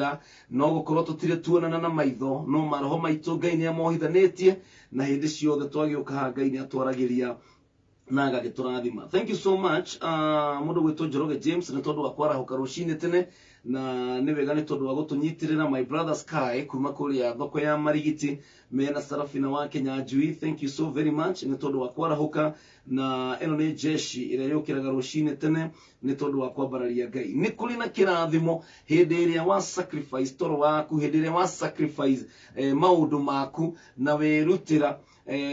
Twokĩra no gũkorwo tũtirĩ tuonana na maitho, no maroho maitũ Ngai nĩ amohithanĩtie, na hĩndĩ ciothe twagĩũka haha Ngai nĩ atwaragĩria na agagĩtũrathima. Thank you so much, mũndũ gwĩtwo Njoroge James, nĩ tondũ wa kwarahũka rũcinĩ tene, na nĩ wega nĩ tondũ wa gũtũnyitĩrĩra. My brother Sky kuma kũrĩa thoko ya Marigiti mena Sarafina wa Kenyanjui, thank you so very much nĩ tondũ wa kwarahũka. Na ĩno nĩ jeshi ĩrĩa yũkĩraga rũcinĩ tene nĩ tondũ wa kwambararia Ngai. Nĩ kũrĩ na kĩrathimo hĩndĩ ĩrĩa wa sacrifice toro waku, hĩndĩ ĩrĩa wa sacrifice maũndũ maku na wĩrutĩra.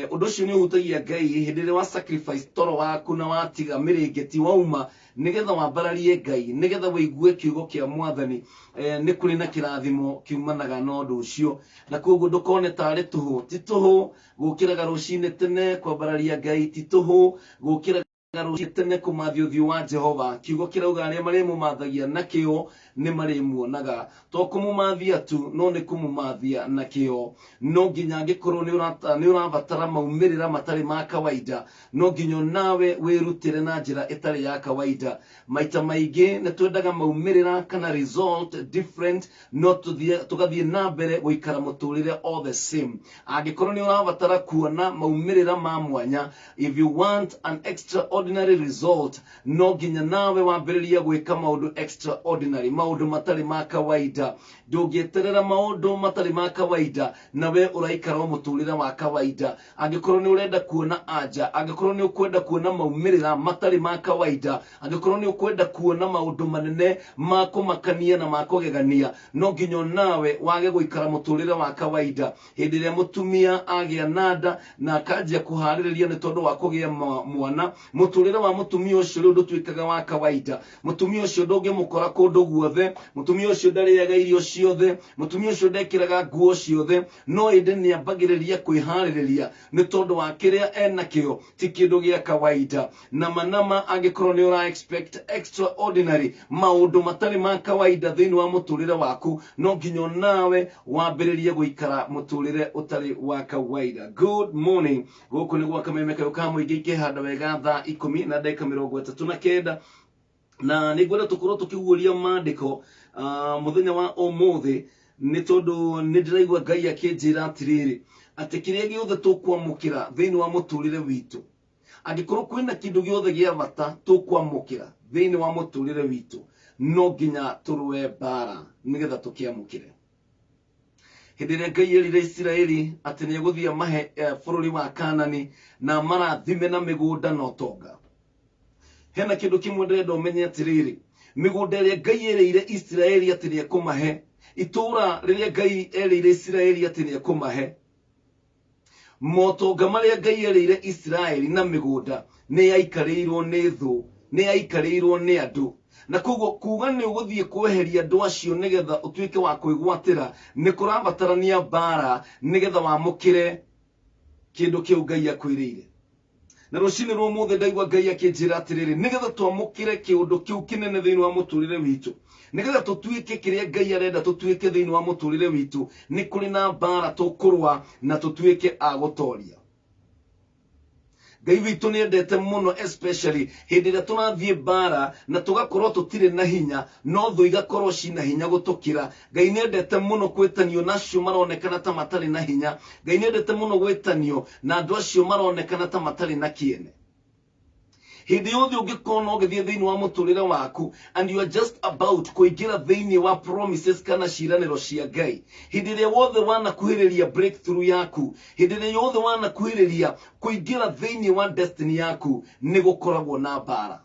Ũndũ ũcio nĩ ũhutagia Ngai hĩndĩ ĩrĩa wa sacrifice toro waku na watiga mĩrĩngĩti wauma nĩgetha wambararie Ngai, nĩgetha wĩigue kiugo kĩa Mwathani. Nĩ kũrĩ na kĩrathimo kiumanaga na ũndũ ũcio, na koguo ndũkone tarĩ tũhũ. Ti tũhũ gũkĩraga rũcinĩ tene kwambararia Ngai, ti tũhũ gũkĩraga rũcinĩ tene kũmathia ũthiũ wa Jehova. Kiugo kĩrauga arĩa marĩmũmathagia na kĩo nĩ marĩmuonaga. To kũmũmathia tu, no nĩ kũmũmathia na kĩo. No nginya angĩkorwo nĩ ũrabatara maumĩrĩra matarĩ ma kawaida, no nginya nawe wĩrutĩre na njĩra ĩtarĩ ya kawaida. Maita maingĩ nĩ twendaga maumĩrĩra kana result different, no tũgathiĩ na mbere gũikara mũtũrĩre all the same. Angĩkorwo nĩ ũrabatara kuona maumĩrĩra ma mwanya, if you want an extraordinary result, no nginya nawe wambĩrĩrie gwĩka maũndũ extraordinary, maũndũ matarĩ ma kawaida. Ndũngĩeterera maũndũ matarĩ ma kawaida na we ũraikara o mũtũrĩre wa kawaida. Angĩkorwo nĩ ũrenda kuona anja, angĩkorwo nĩ ũkwenda kuona maumĩrĩra matarĩ ma kawaida, angĩkorwo nĩ ũkwenda kuona maũndũ manene ma kũmakania na ma kũgegania, no nginya nawe wage gũikara mũtũrĩre wa kawaida. Hĩndĩ ĩrĩa mũtumia agĩa na nda na akanjia kũharĩrĩria nĩ tondũ wa kũgĩa mwana, mũtũrĩre wa mũtumia ũcio rĩu ndũtuĩkaga wa kawaida. Mũtumia ũcio ndũngĩmũkora kũndũ guothe, mũtumia ũcio ndarĩaga irio ciothe, mũtumia ũcio ndekĩraga nguo ciothe, no ĩndĩ nĩambagĩrĩria kwĩharĩrĩria nĩ tondũ wa kĩrĩa enakĩo ti kĩndũ gĩa kawaida. Nama nama, angĩkorwo nĩ ũra expect extraordinary, maũndũ matarĩ ma kawaida thĩinĩ wa mũtũrĩre waku, no nginya nawe wambĩrĩrie gũikara mũtũrĩre ũtarĩ wa kawaida. Good morning, gũkũ nĩ gwa Kameme Kayũ ka Mũingĩ, ikĩhanda wega thaa 10 na ndagĩka 39, na nĩ ngwenda tũkorwo tũkĩguũria maandĩko mũthenya wa ũmũthĩ, nĩ tondũ nĩ ndĩraigua Ngai akĩnjĩra atĩrĩrĩ, atĩ kĩrĩa gĩothe tũkwamũkĩra thĩinĩ wa mũtũrĩre witũ, angĩkorwo kwĩna kĩndũ gĩothe gĩa bata tũkwamũkĩra thĩinĩ wa mũtũrĩre witũ, no nginya tũrũe mbara nĩgetha tũkĩamũkĩre. Hĩndĩ ĩrĩa Ngai erire Isiraeli atĩ nĩ egũthiĩ amahe bũrũri wa Kanani na marathime na mĩgũnda na ũtonga, hena kĩndũ kĩmwe ndĩrenda ũmenye atĩrĩrĩ, mĩgũnda ĩrĩa Ngai erĩire Isiraeli atĩ nĩ ekũmahe, itũũra rĩrĩa Ngai erĩire Isiraeli atĩ nĩ ekũmahe, motonga marĩa Ngai erĩire Isiraeli na mĩgũnda, nĩ yaikarĩirwo nĩ thũ, nĩ yaikarĩirwo nĩ andũ. Na koguo kuga nĩ ũgũthiĩ kweheria andũ acio nĩgetha ũtuĩke wa kwĩgwatĩra, nĩ kũrabatarania mbara nĩgetha wamũkĩre kĩndũ kĩu Ngai akwĩrĩire. Na rũcinĩ rwa ũmũthĩ ndaigua Ngai akĩnjĩra atĩrĩrĩ, nĩgetha twamũkĩre kĩũndũ kĩu kĩnene thĩinĩ wa mũtũrĩre witũ, nĩgetha tũtuĩke kĩrĩa Ngai arenda tũtuĩke thĩinĩ wa mũtũrĩre witũ, nĩ kũrĩ na mbara tũkũrũa na tũtuĩke a gũtoria. Ngai witũ nĩ endete mũno, especially hĩndĩ ĩrĩa tũrathiĩ mbara na tũgakorwo tũtirĩ na hinya, no thũ igakorwo cina hinya gũtũkĩra. Ngai nĩ endete mũno kwĩtanio na acio maronekana ta matarĩ na hinya. Ngai nĩ endete mũno gwĩtanio na andũ acio maronekana ta matarĩ na kĩene. Hĩndĩ yothe ũngĩkona ũgĩthiĩ thĩinĩ wa mũtũrĩre waku and you are just about kũingĩra thĩinĩ wa promises kana ciĩranĩro cia Ngai, hĩndĩ ĩrĩa wothe wanakuhĩrĩria breakthrough yaku, hĩndĩ ĩrĩa yothe wanakuhĩrĩria kũingĩra thĩinĩ wa destiny yaku, nĩ gũkoragwo na mbara.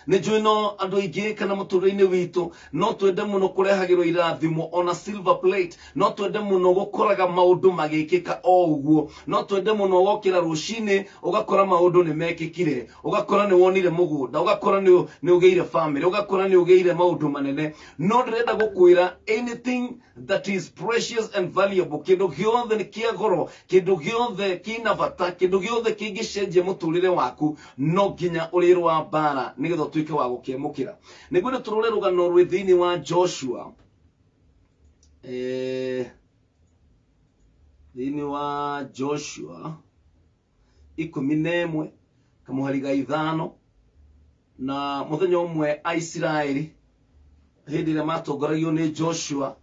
Nĩ njũĩ no andũ aingĩ kana mũtũrĩre-inĩ witũ no twende mũno kũrehagĩrwo irathimo ona silver plate, no twende mũno gũkoraga maũndũ magĩkĩka o ũguo, no twende mũno ũgokĩra rũcinĩ ũgakora maũndũ nĩ mekĩkire, ũgakora nĩ wonire mũgũnda, ũgakora nĩ ũgĩire family, ũgakora nĩ ũgĩire maũndũ manene. No ndĩrenda gũkwĩra, anything that is precious and valuable, kĩndũ gĩothe nĩ kĩa goro, kĩndũ gĩothe kĩna bata, kĩndũ gĩothe kĩngĩcenjia mũtũrĩre waku, no nginya ũrĩrũa mbara nĩgetha ũtuĩke wa gũkĩamũkĩra. Nĩngwenda tũrore rũgano rwĩ thĩinĩ wa Joshua, thĩinĩ wa Joshua 11 kamũhari ga 5. Na mũthenya ũmwe Aisiraeli Hĩndĩ ĩrĩa matongoragio nĩ Joshua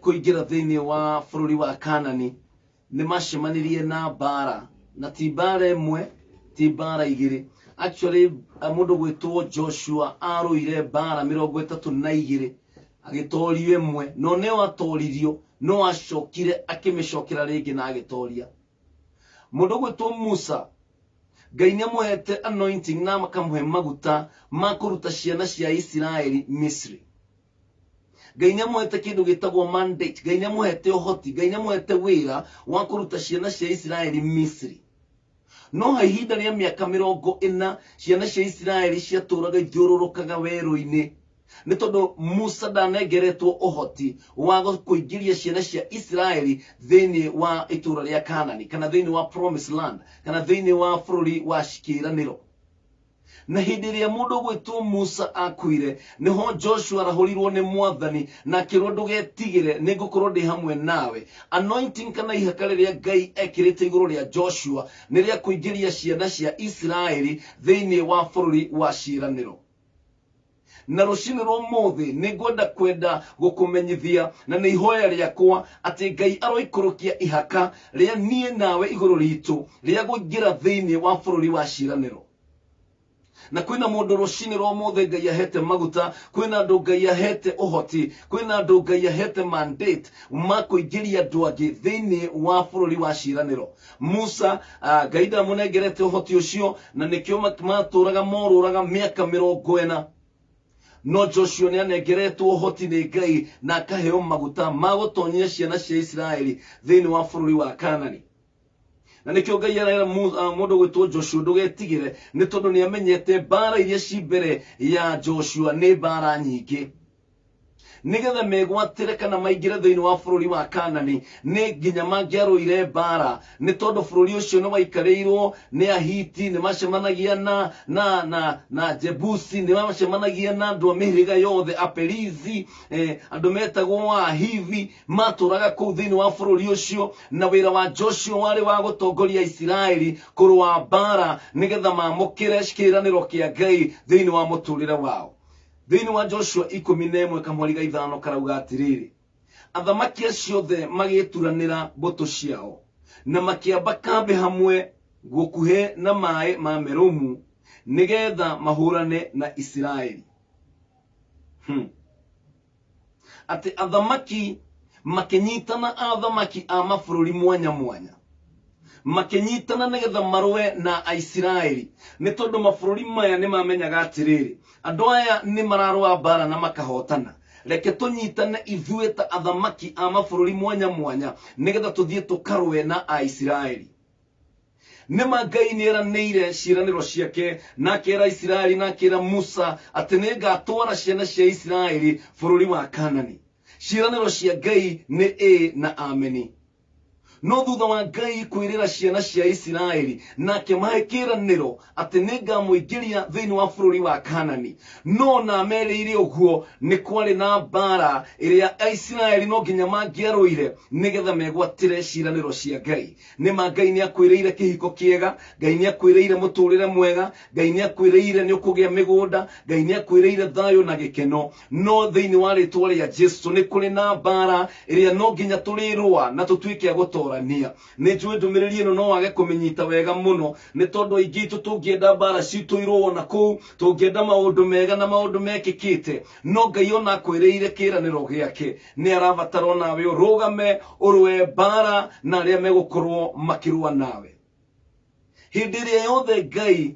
kũingĩra thĩinĩ wa bũrũri wa Kanani, nĩ macemanirie na mbara, na ti mbara ĩmwe, ti mbara igĩrĩ. Actually, mũndũ gwĩtwo Joshua arũire mbara 32, agĩtorio ĩmwe, no nĩyo atoririo, no acokire akĩmĩcokera rĩngĩ na agĩtoria. Mũndũ gwĩtwo Musa, Ngai nĩ amũhete anointing na akamũhe maguta ma kũruta ciana cia Isiraeli Misri. Ngai nĩ amũhete kĩndũ gĩtagwo mandate, Ngai nĩ amũhete ũhoti, Ngai nĩ amũhete wĩra wa kũruta ciana cia Isiraeli Misri. No ha ihinda rĩa mĩaka 40 ciana cia Isiraeli ciatũraga ithiũrũrũkaga werũ-inĩ, nĩ tondũ Musa ndanengeretwo ũhoti wa kũingĩria ciana cia Isiraeli thĩinĩ wa itũũra rĩa Kanani, kana thĩinĩ wa promised land, kana thĩinĩ wa bũrũri wa kĩĩranĩro. Na hĩndĩ ĩrĩa mũndũ ũgwĩtwo Musa akuire, nĩho Joshua arahũrirwo nĩ Mwathani na akĩrwo, ndũgetigĩre, nĩ ngũkorwo ndĩ hamwe nawe. Anointing kana ihaka rĩrĩa Ngai ekĩrĩte igũrũ rĩa Joshua nĩ rĩa kũingĩria ciana cia Isiraeli thĩinĩ wa bũrũri wa ciĩranĩro. Na rũcinĩ rwa ũmũthĩ nĩ ngwenda kwenda gũkũmenyithia, na nĩ ihoya rĩakwa atĩ Ngai aroikũrũkia ihaka rĩa niĩ nawe igũrũ ritũ rĩa kũingĩra thĩinĩ wa bũrũri wa ciĩranĩro. Na kwĩna mũndũ rũcinĩ rwa ũmũthĩ Ngai ahete maguta, kwĩna andũ Ngai ahete ũhoti, kwĩna andũ Ngai ahete mandate ma kũingĩria andũ angĩ thĩinĩ wa bũrũri wa ciĩranĩro. Musa, Ngai ndamũnengerete ũhoti ũcio, na nĩkĩo matũraga morũraga mĩaka 40. No Joshua nĩ anengeretwo ũhoti nĩ Ngai na akaheo maguta ma gũtonyia ciana cia Isiraeli thĩinĩ wa bũrũri wa Kanani. Na nĩkĩo Ngai arera mũndũ gwĩtwo Joshua, ndũgetigĩre, nĩ tondũ nĩ amenyete mbara iria ci mbere ya Joshua nĩ mbara nyingĩ. Nĩgetha megwatĩre kana maingĩre thĩinĩ wa bũrũri wa Kanani nĩ nginya mangĩarũire mbara, nĩ tondũ bũrũri ũcio nĩ waikarĩirwo nĩ Ahiti, nĩ macemanagia na Jebusi, nĩ macemanagia na andũ a mĩhĩrĩga yothe, Aperizi, andũ metagwo Ahivi, matũraga kũu thĩinĩ wa bũrũri ũcio. Na wĩra wa Joshua warĩ wa gũtongoria Isiraeli kũrũa mbara nĩgetha mamũkĩre kĩĩranĩro kĩa Ngai thĩinĩ wa mũtũrĩre wao. Thĩinĩ wa Joshua 11 kamweri ga 5 karauga atĩrĩrĩ, athamaki acio othe magĩturanĩra mbũtũ ciao na makĩamba kambĩ hamwe gũkuhĩ na maĩ ma Meromu nĩgetha mahũrane na Isiraeli. Atĩ athamaki makĩnyitana, athamaki a mabũrũri mwanya mwanya makĩnyitana nĩgetha marũe na Aisiraeli, nĩ tondũ mabũrũri maya nĩ mamenyaga atĩrĩrĩ, andũ aya nĩ mararũa mbara na makahotana, reke tũnyitane ithuĩ ta athamaki a mabũrũri mwanya mwanya nĩgetha tũthiĩ tũkarũe na Aisiraeli. Nĩ ma Ngai nĩ eranĩire ciĩranĩro ciake, na akĩra Isiraeli na akĩra Musa atĩ nĩ ngatwara ciana cia Isiraeli bũrũri wa Kanani. Ciĩranĩro cia Ngai nĩ ĩ na ameni. No thutha wa Ngai kwĩrĩra ciana cia Isiraeli na akĩmahe kĩĩranĩro atĩ nĩ ngamũingĩria thĩinĩ wa bũrũri wa Kanani, no na amerĩire ũguo nĩ kwarĩ na mbara ĩrĩa Aisiraeli no nginya mangĩarũire nĩgetha megwatĩre ciĩranĩro cia Ngai. Nĩ ma Ngai nĩ akwĩrĩire kĩhiko kĩega, Ngai nĩ akwĩrĩire mũtũrĩre mwega, Ngai nĩ akwĩrĩire nĩ ũkũgĩa mĩgũnda, Ngai nĩ akwĩrĩire thayũ na gĩkeno. No thĩinĩ wa rĩtwa rĩa Jesu nĩ kũrĩ na mbara ĩrĩa no nginya tũrĩrũa na tũtuĩke a gũtorania. Nĩ njũĩ ndũmĩrĩri ĩno no wage kũmĩnyita wega mũno, nĩ tondũ aingĩ aitũ tũngĩenda mbara citũ irũo na kũu, tũngĩenda maũndũ mega na maũndũ mekĩkĩte. No Ngai ona akwĩrĩire kĩĩranĩro gĩake, nĩ arabatara onawe ũrũgame ũrũe mbara na arĩa megũkorwo makĩrũa nawe. Hĩndĩ ĩrĩa yothe Ngai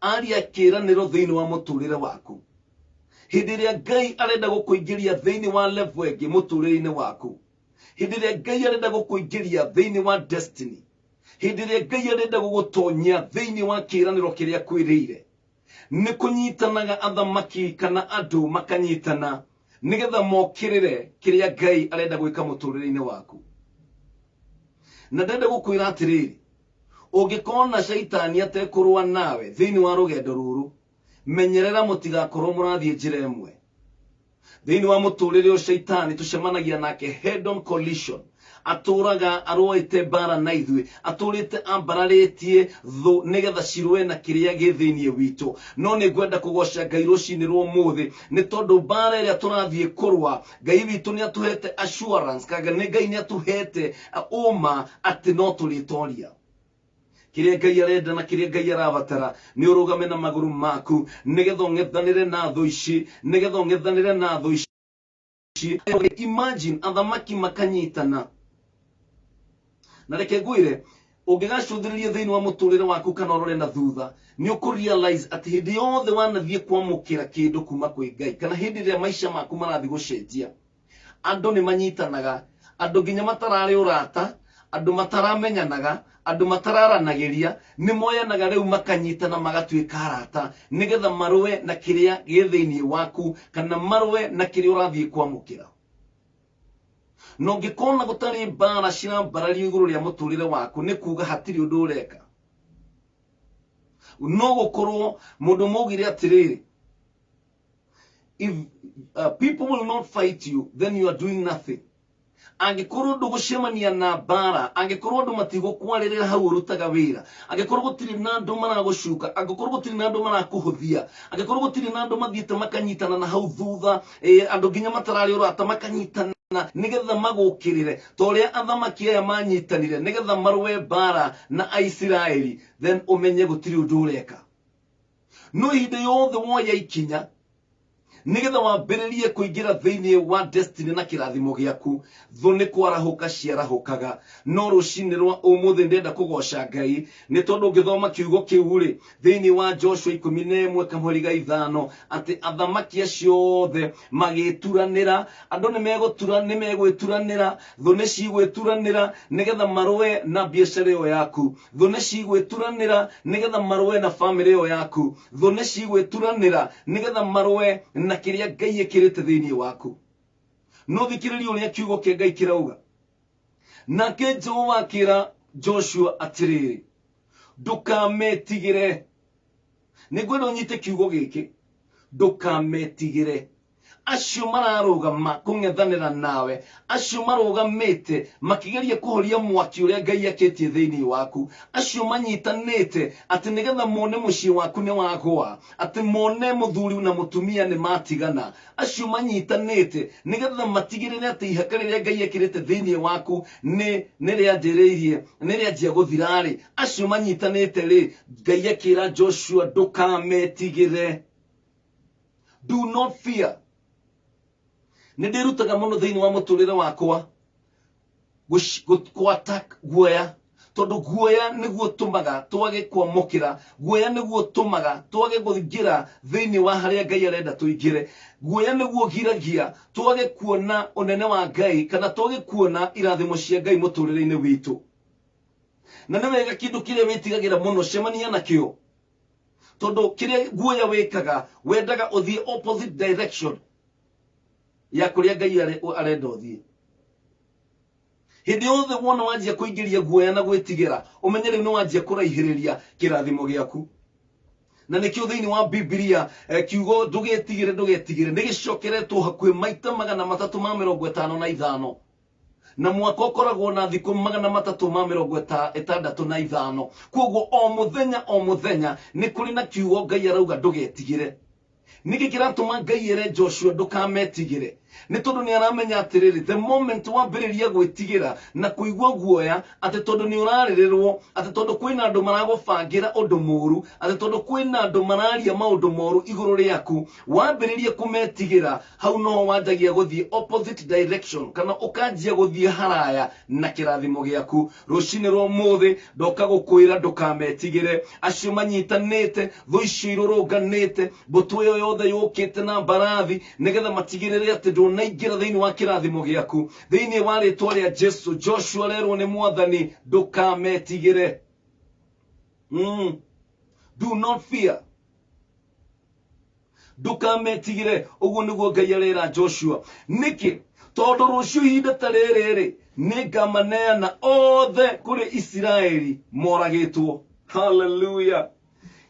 aria kĩĩranĩro thĩinĩ wa mũtũrĩre waku, hĩndĩ ĩrĩa Ngai arenda gũkũingĩria thĩinĩ wa level ĩngĩ mũtũrĩre-inĩ waku, hĩndĩ ĩrĩa Ngai arenda gũkũingĩria thĩinĩ wa destiny, hĩndĩ ĩrĩa Ngai arenda gũgũtonyia thĩinĩ wa kĩĩranĩro kĩrĩa akwĩrĩire, nĩ kũnyitanaga athamaki kana andũ makanyitana nĩgetha mokĩrĩre kĩrĩa Ngai arenda gwĩka mũtũrĩre-inĩ waku. Na ndenda gũkwĩra atĩrĩrĩ, ũngĩkona caitani atekũrũa nawe thĩinĩ wa rũgendo rũrũ, menyerera mũtigakorwo mũrathiĩ njĩra ĩmwe. Thĩinĩ wa mũtũrĩre ũyũ shaitani tũcemanagia nake head on collision. Atũraga arũĩte mbara na ithuĩ, atũrĩte ambararĩtie thũ nĩgetha cirũe na kĩrĩa gĩ thĩinĩ witũ. No nĩ ngwenda kũgoca Ngai rũcinĩ rwa ũmũthĩ, nĩ tondũ mbara ĩrĩa tũrathiĩ kũrũa, Ngai witũ nĩ atũhete assurance, kana nĩ Ngai nĩ atũhete ũma atĩ no tũrĩtoria. Kĩrĩa Ngai arenda na kĩrĩa Ngai arabatara nĩ ũrũgame na magũrũ maku, nĩgetha ũng'ethanĩre na thũ ici, nĩgetha ũng'ethanĩre na thũ ici. Imagine athamaki makanyitana. Na reke ngwĩre, ũngĩgacũthĩrĩria thĩinĩ wa mũtũrĩre waku kana ũrore na thutha, nĩ ũkũ realize atĩ hĩndĩ yothe wanathiĩ kwamũkĩra kĩndũ kuma kwĩ Ngai, kana hĩndĩ ĩrĩa maica maku marathiĩ gũcenjia, andũ nĩ manyitanaga, andũ nginya matararĩ ũrata, andũ mataramenyanaga, andũ matararanagĩria, nĩ moyanaga rĩu makanyitana magatuĩka arata, nĩgetha marũe na kĩrĩa gĩ thĩinĩ waku, kana marũe na kĩrĩa ũrathiĩ kwamũkĩra. Na ũngĩkona gũtarĩ mbara cirambarario igũrũ rĩa mũtũrĩre waku, nĩ kuga hatirĩ ũndũ ũreka. No gũkorwo mũndũ maugire atĩrĩrĩ, if people will not fight you, then you are doing nothing. Angĩkorwo ndũgũcemania na mbara, angĩkorwo andũ matigũkwarĩrĩra hau ũrutaga wĩra, angĩkorwo gũtirĩ na andũ maragũcuka, angĩkorwo gũtirĩ na andũ marakũhũthia, angĩkorwo gũtirĩ na andũ mathiĩte makanyitana na hau thutha, andũ nginya matararĩ ũrata makanyitana nĩgetha magũkĩrĩre, ta ũrĩa athamaki aya manyitanire nĩgetha marũe mbara na Aisiraeli, then ũmenye gũtirĩ ũndũ ũreka. No ihinda yothe woya ikinya nĩgetha wambĩrĩrie kũingĩra thĩinĩ wa destiny na kĩrathimo gĩaku, thũ nĩ kwarahũka ciarahũkaga. No rũcinĩ rwa ũmũthĩ ndĩrenda kũgoca Ngai, nĩ tondũ ũngĩthoma kiugo kĩu rĩ, thĩinĩ wa Joshua ikũmi na ĩmwe kamũhari ga ithano, atĩ athamaki acio othe magĩturanĩra, andũ nĩ megwĩturanĩra, thũ nĩ cigwĩturanĩra nĩgetha marũe na biacara ĩyo yaku, thũ nĩ cigwĩturanĩra nĩgetha marũe na bamĩrĩ ĩyo yaku, thũ nĩ cigwĩturanĩra nĩgetha marũe na kĩrĩa Ngai ĩkĩrĩte thĩinĩ waku. No thikĩrĩria ũrĩa kiugo kĩa Ngai kĩrauga. Nake Jehova akĩra Joshua atĩrĩrĩ, ndũkametigĩre. Nĩngwenda ũnyite kiugo gĩkĩ, ndũkametigĩre. Acio mararũgama kũng'ethanĩra nawe, acio marũgamĩte makĩgeria kũhoria mwaki ũrĩa Ngai akĩtie thĩinĩ waku, acio manyitanĩte atĩ nĩgetha mone mũciĩ waku nĩ wagũa, atĩ mone mũthuri na mũtumia nĩ matigana, acio manyitanĩte nĩgetha matigĩrĩre atĩ ihaka rĩrĩa Ngai ekĩrĩte thĩinĩ waku nĩ rĩanjĩrĩirie, nĩ rĩanjia gũthira-rĩ, acio manyitanĩte rĩ, Ngai akĩra Joshua ndũkametigĩre. Do not fear. Nĩ ndĩrutaga mũno thĩinĩ wa mũtũrĩre wakwa gwata guoya, tondũ guoya nĩguo tũmaga twage kwamũkĩra, guoya nĩguo tũmaga twage kũingĩra thĩinĩ wa harĩa Ngai arenda tũingĩre, guoya nĩguo giragia twage kuona ũnene wa Ngai kana twage kuona irathimo cia Ngai mũtũrĩre-inĩ witũ. Na nĩ wega kĩndũ kĩrĩa wĩtigagĩra mũno cemania nakĩo, tondũ kĩrĩa guoya wĩkaga wendaga ũthiĩ opposite direction ya kũrĩa Ngai arenda ũthiĩ. Hĩndĩ yothe wona wanjia kũingĩria guoya na gwĩtigĩra, ũmenye rĩu nĩ wanjia kũraihĩrĩria kĩrathimo gĩaku. Na nĩkĩo thĩinĩ wa Bibilia, kiugo ndũgetigĩre, ndũgetigĩre nĩ gĩcokeretwo hakuhĩ maita magana matatũ ma mĩrongo ĩtano na ithano, na mwaka ũkoragwo na thikũ magana matatũ ma mĩrongo ĩtandatũ na ithano. Koguo o mũthenya o mũthenya nĩ kũrĩ na kiugo Ngai arauga ndũgetigĩre. Nĩkĩ kĩratũma Ngai ere Joshua ndũkametigĩre? Nĩ tondũ nĩ aramenya atĩrĩrĩ, the moment wambĩrĩria gwĩtigĩra na kũigua guoya atĩ tondũ nĩ ũrarĩrĩrwo, atĩ tondũ kwĩna andũ maragũbangĩra ũndũ mũru, atĩ tondũ kwĩna andũ mararia maũndũ moru igũrũ rĩaku, wambĩrĩria kũmetigĩra, hau noho wanjagia gũthiĩ opposite direction, kana ũkanjia gũthiĩ haraya na kĩrathimo gĩaku. Rũcinĩ rwa ũmũthĩ ndoka gũkwĩra ndũkametigĩre. Acio manyitanĩte, thũ icio irũrũnganĩte, mbũtũ ĩyo yothe yũkĩte na mbarathi nĩgetha matigĩrĩre atĩ ndũnaingĩra thĩinĩ wa kĩrathimo gĩaku. Thĩinĩ wa rĩtwa rĩa Jesu, Joshua arerwo nĩ Mwathani ndũkametigĩre. Do not fear. Ndũkametigĩre. Ũguo nĩguo Ngai arera Joshua. Nĩkĩ? Tondũ rũciũ ihinda ta rĩrĩ rĩ, nĩngamaneana othe kũrĩ Isiraeli moragĩtwo. Hallelujah.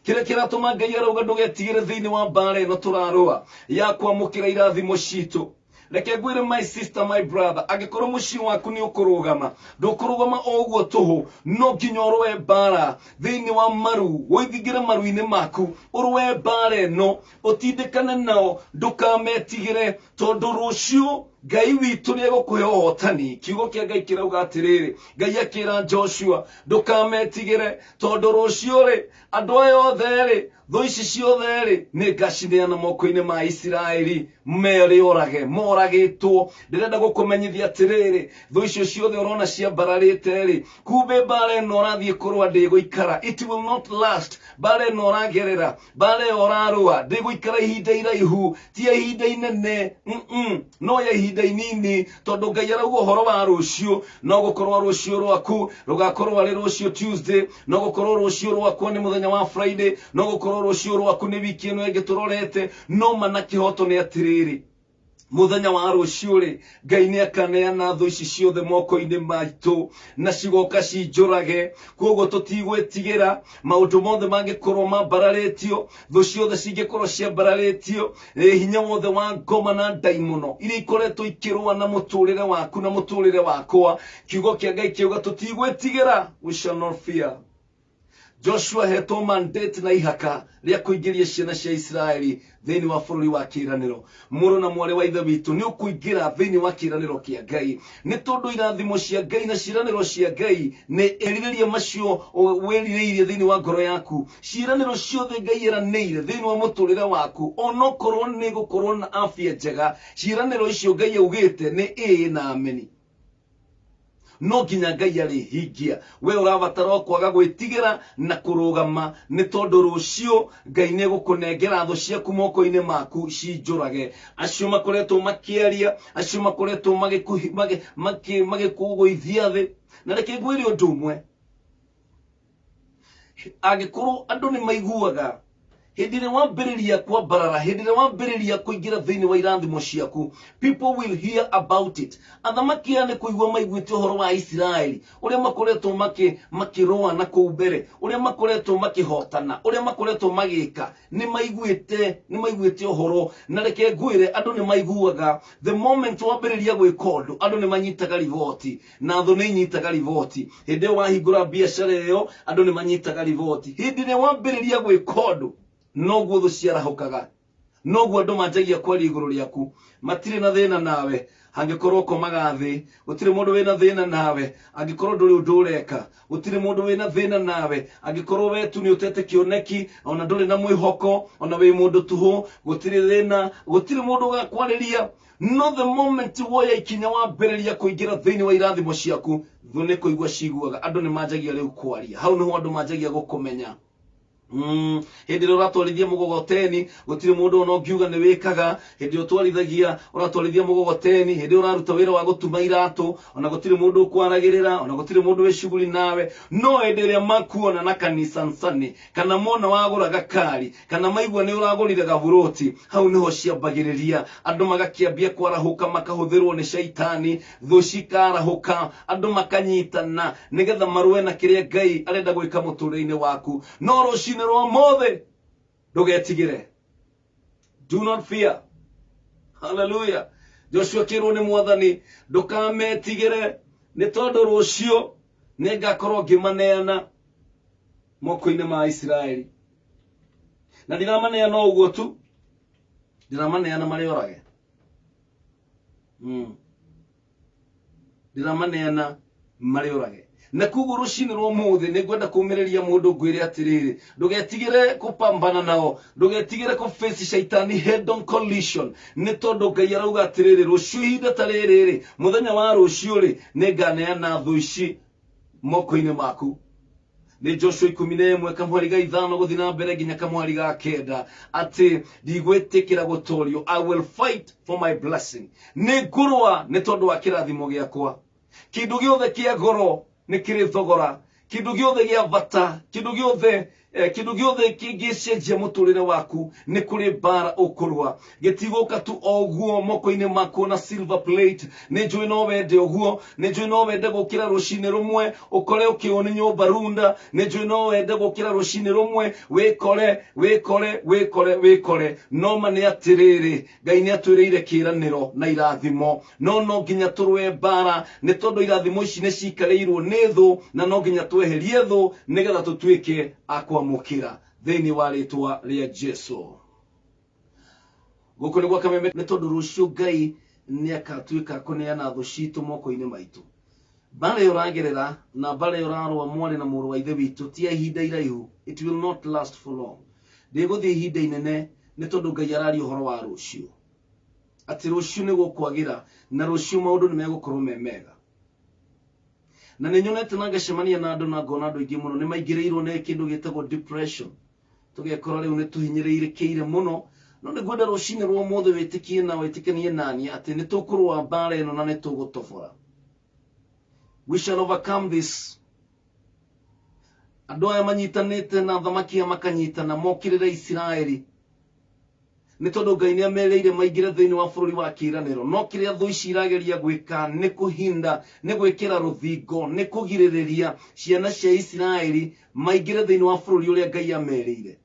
Kĩrĩa kĩratũma Ngai arauga ndũgetigĩre thĩinĩ wa mbara ĩno tũrarũa ya kwamũkĩra irathimo citũ. Reke ngwĩre, my sister, my brother, angĩkorwo mũciĩ waku nĩ ũkũrũgama, ndũkũrũgama o ũguo tũhũ. No nginya ũrũe mbara thĩinĩ wa maru, wĩthingĩre maru-inĩ maku, ũrũe mbara ĩno, ũtindĩkane nao, ndũkametigĩre, tondũ rũciũ Ngai witũ nĩ egũkũhe ũhotani. Kiugo kĩa Ngai kĩrauga atĩrĩrĩ, Ngai akĩra Joshua, ndũkametigĩre, tondũ rũciũ rĩ, andũ aya othe rĩ, thũ ici ciothe rĩ, nĩ ngacineana moko-inĩ ma Isiraeli merĩorage moragĩtwo. Ndĩrenda gũkũmenyithia atĩrĩrĩ, thũ icio ciothe ũrona ciambararĩte rĩ, kumbe mbara ĩno ũrathiĩ kũrũa ndĩgũikara, it will not last. Mbara ĩno ũragerera, mbara ĩyo ũrarũa ndĩgũikara ihinda iraihu, ti ya ihinda inene, no ya ihinda inini, tondũ Ngai arauga ũhoro wa rũciũ. No gũkorwo rũciũ rwaku rũgakorwo arĩ rũciũ Tuesday, no gũkorwo rũciũ rwakwa nĩ mũthenya wa Friday, no gũkorwo rũciũ rwaku nĩ wiki ĩno ĩngĩ tũrorete. No mana kĩhoto nĩ atĩrĩrĩ, mũthenya wa rũciũ rĩ, Ngai nĩ akaneana thũ ici ciothe moko-inĩ maitũ na cigoka cinjũrage. Koguo tũtigwĩtigĩra maũndũ mothe mangĩkorwo mambararĩtio, thũ ciothe cingĩkorwo ciambararĩtio, hinya wothe wa ngoma na ndaimono iria ikoretwo ikĩrũa na mũtũrĩre waku na mũtũrĩre wakwa. Kiugo kĩa Ngai kĩuga tũtigwĩtigĩra, we shall not fear. Joshua ahetwo mandate na ihaka rĩa kũingĩria ciana cia Isiraeli thĩinĩ wa bũrũri wa kĩĩranĩro. Mũrũ na mwarĩ wa Ithe witũ, nĩ ũkũingĩra thĩinĩ wa kĩĩranĩro kĩa Ngai, nĩ tondũ irathimo cia Ngai na ciĩranĩro cia Ngai nĩ erirĩria macio wĩrirĩirie thĩinĩ wa ngoro yaku. Ciĩranĩro ciothe Ngai eranĩire thĩinĩ wa mũtũrĩre waku, onokorwo nĩ gũkorwo na afya njega, ciĩranĩro icio Ngai augĩte nĩ ĩĩ na ameni, no nginya Ngai arĩhingia. We ũrabatara o kwaga gwĩtigĩra na kũrũgama, nĩ tondũ rũciũ Ngai nĩ egũkũnengera thũ ciaku moko-inĩ maku cinjũrage. Acio makoretwo makĩaria, acio makoretwo magĩkũgũithia thĩ. Na reke ngwĩre ũndũ ũmwe, angĩkorwo andũ nĩ maiguaga hĩndĩ ĩrĩa wambĩrĩria kwambarara, hĩndĩ ĩrĩa wambĩrĩria kũingĩra thĩinĩ wa irathimo ciaku, people will hear about it. Athamaki aya nĩ kũigua maiguĩte ũhoro wa Isiraeli, ũrĩa makoretwo makĩrũa na kũu mbere, ũrĩa makoretwo makĩhotana, ũrĩa makoretwo magĩka. Nĩ maiguĩte ũhoro. Na reke ngwĩre, andũ nĩ maiguaga. The moment wambĩrĩria gwĩka ũndũ, andũ nĩ manyitaga riboti, na thũ nĩ inyitaga riboti. Hĩndĩ ĩyo wahingũra biacara ĩyo, andũ nĩ manyitaga riboti. Hĩndĩ ĩrĩa wambĩrĩria gwĩka ũndũ, noguo thũ ciarahũkaga, noguo andũ manjagia kwaria igũrũ rĩaku. Matirĩ na thĩna nawe angĩkorwo ũkomaga thĩ, gũtirĩ mũndũ wĩna thĩna nawe angĩkorwo ndũrĩ ũndũ ũreka, gũtirĩ mũndũ wĩna thĩna nawe angĩkorwo we tu nĩ ũtete kĩoneki, ona ndũrĩ na mwĩhoko, ona wĩ mũndũ tũhũ, gũtirĩ thĩna, gũtirĩ mũndũ ũgakwarĩria. No the moment woya ikinya, wambĩrĩria kũingĩra thĩinĩ wa irathimo ciaku, thũ nĩ kũigua ciguaga. Andũ nĩ manjagia rĩu kwaria. Hau nĩho andũ manjagia gũkũmenya. Hĩndĩ ĩrĩa ũratwarithia mũgogoteni, gũtirĩ mũndũ ona ũngiuga nĩ wĩkaga. Hĩndĩ ĩrĩa ũratwarithia mũgogoteni, hĩndĩ ĩrĩa ũraruta wĩra wa gũtuma iratũ, ona gũtirĩ mũndũ ũkwaragĩrĩra, ona gũtirĩ mũndũ wĩ cuguri nawe. No hĩndĩ ĩrĩa makuona na kanisansani, kana mona wagũra gakari, kana maigua nĩ ũragũrire gaburoti, hau nĩho ciambagĩrĩria. Andũ magakĩambia kwarahũka, makahũthĩrwo nĩ caitani, thũ cikarahũka, andũ makanyitana nĩgetha marũe na kĩrĩa Ngai arenda gwĩka mũtũrĩre-inĩ waku. No rũcinĩ rwa ũmũthĩ, ndũgetigĩre, do not fear. Haleluya. Joshua akĩrwo nĩ Mwathani, ndũkametigĩre, nĩ tondũ rũciũ nĩ ngakorwo ngĩmaneana moko-inĩ ma Isiraeli. Na ndiramaneana o ũguo tu, ndiramaneana marĩorage. Ndiramaneana marĩorage. Na koguo rũcinĩ rwa ũmũthĩ nĩ ngwenda kũmĩrĩria mũndũ, ngwĩre atĩrĩrĩ, ndũgetigĩre kũpambana nao, ndũgetigĩre kũ face shaitani head on collision, nĩ tondũ Ngai arauga atĩrĩrĩ, rũciũ ihinda ta rĩrĩ rĩ, mũthenya wa rũciũ rĩ, nĩ nganeana thũ ici moko-inĩ maku. Nĩ Joshua 11 kamweri ga 5 gũthiĩ na mbere nginya kamweri ga 9, atĩ ndigwĩtĩkĩra gũtorio. I will fight for my blessing. Nĩ ngũrũa nĩ tondũ wa kĩrathimo gĩakwa. Kĩndũ gĩothe kĩa goro nĩ kĩrĩ thogora, kĩndũ gĩothe gĩa bata, kĩndũ gĩothe. Kĩndũ gĩothe kĩngĩcenjia mũtũrĩre waku nĩ kũrĩ mbara ũkũrũa. Gĩtigũka tu o ũguo moko-inĩ maku na silver plate. Nĩ njũĩ no wende ũguo, nĩ njũĩ no wende gũkĩra rũcinĩ rũmwe ũkore ũkĩũo nĩ nyũmba runda, nĩ njũĩ no wende gũkĩra rũcinĩ rũmwe wĩkore wĩkore wĩkore wĩkore. No ma nĩ atĩrĩrĩ, Ngai nĩ atwĩrĩire kĩĩranĩro na irathimo, no no nginya tũrũe mbara nĩ tondũ irathimo ici nĩ cikarĩirwo nĩ thũ, na no nginya tweherie thũ nĩgetha tũtuĩke a kwamũkĩra thĩinĩ wa rĩtwa rĩa Jesu. Gũkũ nĩ gwa Kameme, nĩ tondũ rũciũ Ngai nĩ akatuĩka kũneana thũ citũ moko-inĩ maitũ. Mbara ĩyo ũragerera na mbara ĩyo ũrarũa mwarĩ na mũrũ wa ithe witũ ti ya ihinda iraihu, it will not last for long. Ndĩgũthiĩ ihinda inene nĩ tondũ Ngai araria ũhoro wa rũciũ, atĩ rũciũ nĩ gũkwagĩra na rũciũ maũndũ nĩ megũkorwo me mega. Na nĩ nyonete na ngacemania na andũ na ngona andũ aingĩ mũno nĩ maingĩrĩirwo nĩ kĩndũ gĩtagwo depression, tũgekora rĩu nĩ tũhinyĩrĩrĩkĩire mũno. No nĩ ngwenda rũcinĩ rwa ũmũthĩ wĩtĩkie na wĩtĩkanie nani atĩ nĩ tũkũrũa mbara ĩno na nĩ tũgũtobora. We shall overcome this. Andũ aya manyitanĩte na athamaki aya makanyitana mokĩrĩre Isiraeli nĩ tondũ Ngai nĩ amerĩire maingĩre thĩinĩ wa bũrũri wa kĩĩranĩro. No kĩrĩa thũ ici irageria gwĩka nĩ kũhinda, nĩ gwĩkĩra rũthingo, nĩ kũgirĩrĩria ciana cia Isiraeli maingĩre thĩinĩ wa bũrũri ũrĩa Ngai amerĩire.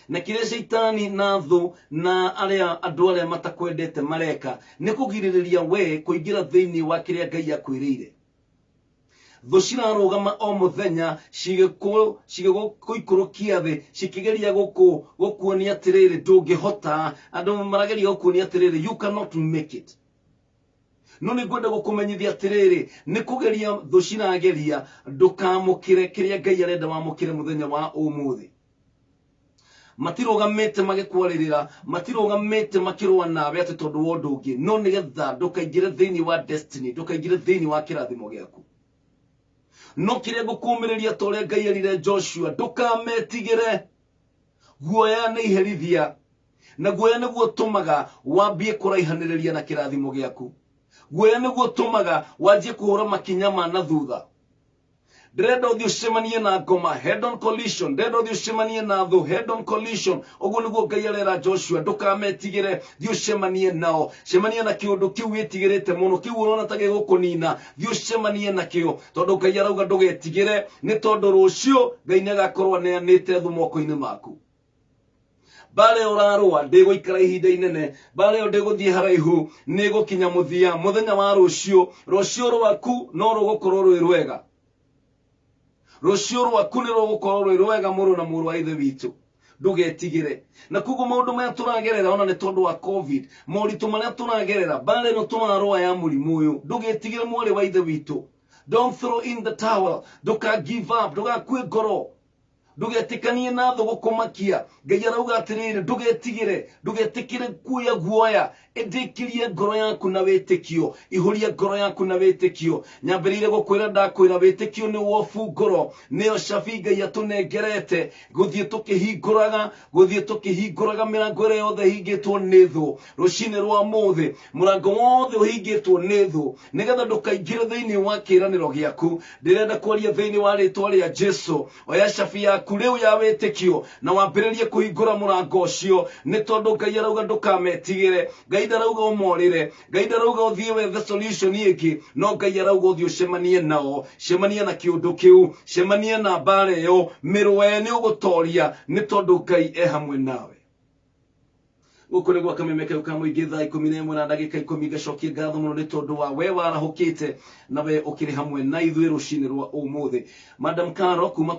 Na kĩrĩa Shaitani na thũ na arĩa andũ arĩa matakwendete mareka nĩ kũgirĩrĩria we kũingĩra thĩinĩ wa kĩrĩa Ngai akwĩrĩire. Thũ cirarũgama o mũthenya cigĩgũikũrũkia thĩ, cikĩgeria gũkuonia atĩrĩrĩ ndũngĩhota. Andũ marageria gũkuonia atĩrĩrĩ you cannot make it. No nĩ ngwenda gũkũmenyithia atĩrĩrĩ, nĩ kũgeria thũ cirageria ndũkamũkĩre kĩrĩa Ngai arenda wamũkĩre mũthenya wa ũmũthĩ. Matirũgamĩte magĩkwarĩrĩra, matirũgamĩte makĩrũa nawe atĩ tondũ wa ũndũ ũngĩ, no nĩgetha ndũkaingĩre thĩinĩ wa destiny, ndũkaingĩre thĩinĩ wa kĩrathimo gĩaku. No kĩrĩa ngũkũmĩrĩria ta ũrĩa Ngai erire Joshua, ndũkametigĩre. Guoya nĩ iherithia, na guoya nĩguo ũtũmaga wambie kũraihanĩrĩria na kĩrathimo gĩaku. Guoya nĩguo ũtũmaga wanjie kũhũra makinya ma na thutha. Ndĩrenda ũthiĩ ũcemanie na ngoma, head on collision. Ndĩrenda ũthiĩ ũcemanie na thũ, head on collision. Ũguo nĩguo Ngai arera Joshua, ndũkametigĩre, thiĩ ũcemanie nao. Cemania na kĩũndũ kĩu wĩtigĩrĩte mũno, kĩu ũrona ta gĩgũkũnina, thiĩ ũcemanie nakĩo, tondũ Ngai arauga ndũgetigĩre, nĩ tondũ rũciũ Ngai nĩ agakorwo aneanĩte thũ moko-inĩ maku. Mbara ĩyo ũrarũa ndĩgũikara ihinda inene, mbara ĩyo ndĩgũthiĩ haraihu, nĩ ĩgũkinya mũthia mũthenya wa rũciũ. Rũciũ rwaku no rũgũkorwo rwĩ rwega, rũciũ rwaku nĩ rũgũkorwo rwĩ rwega, mũrũ na mũrũ wa ithe witũ, ndũgetigĩre. Na koguo maũndũ maya tũragerera ona nĩ tondũ wa COVID, moritũ marĩa tũragerera, mbara ĩno tũrarũa ya mũrimũ ũyũ, ndũgetigĩre mwarĩ wa ithe witũ. Don't throw in the towel, ndũka give up, ndũgakue ngoro, ndũgetĩkanie na thũ gũkũmakia. Ngai arauga atĩrĩrĩ, ndũgetigĩre, ndũgetĩkĩre kuoya guoya, ĩndĩkĩrie ngoro yaku na wĩtĩkio, ihũrie ngoro yaku na wĩtĩkio. Nyambĩrĩire gũkwĩra, ndakwĩra wĩtĩkio nĩ wobu ngoro, nĩyo cabi Ngai atũnengerete gũthiĩ tũkĩhingũraga, gũthiĩ tũkĩhingũraga mĩrango ĩrĩa yothe ĩhingĩtwo nĩ thũ. Rũcinĩ rwa mũthĩ, mũrango wothe ũhingĩtwo nĩ thũ, nĩgetha ndũkaingĩre thĩinĩ wa kĩĩranĩro gĩaku. Ndĩrenda kwaria thĩinĩ wa rĩtwa rĩa Jesu, oya cabi yaku rĩu ya wĩtĩkio na wambĩrĩrie kũhingũra mũrango ũcio, nĩ tondũ Ngai arauga ndũkametigĩre. Ngai ndarauga ũmorĩre, Ngai ndarauga ũthiĩ wethe solution ĩngĩ, no Ngai arauga ũthiĩ ũcemanie nao. Cemania na kĩũndũ kĩu, cemania na mbara ĩyo, mĩrũe nĩ ũgũtoria, nĩ tondũ Ngai e hamwe nawe. Gũkũ nĩ gwa Kameme kau ka mũingĩ, thaa 11 na ndagĩka 10. Ngacokia ngatho mũno nĩ tondũ wa we warahũkĩte na we ũkĩrĩ hamwe na ithuĩ rũcinĩ rwa ũmũthĩ. Madam Caro kuma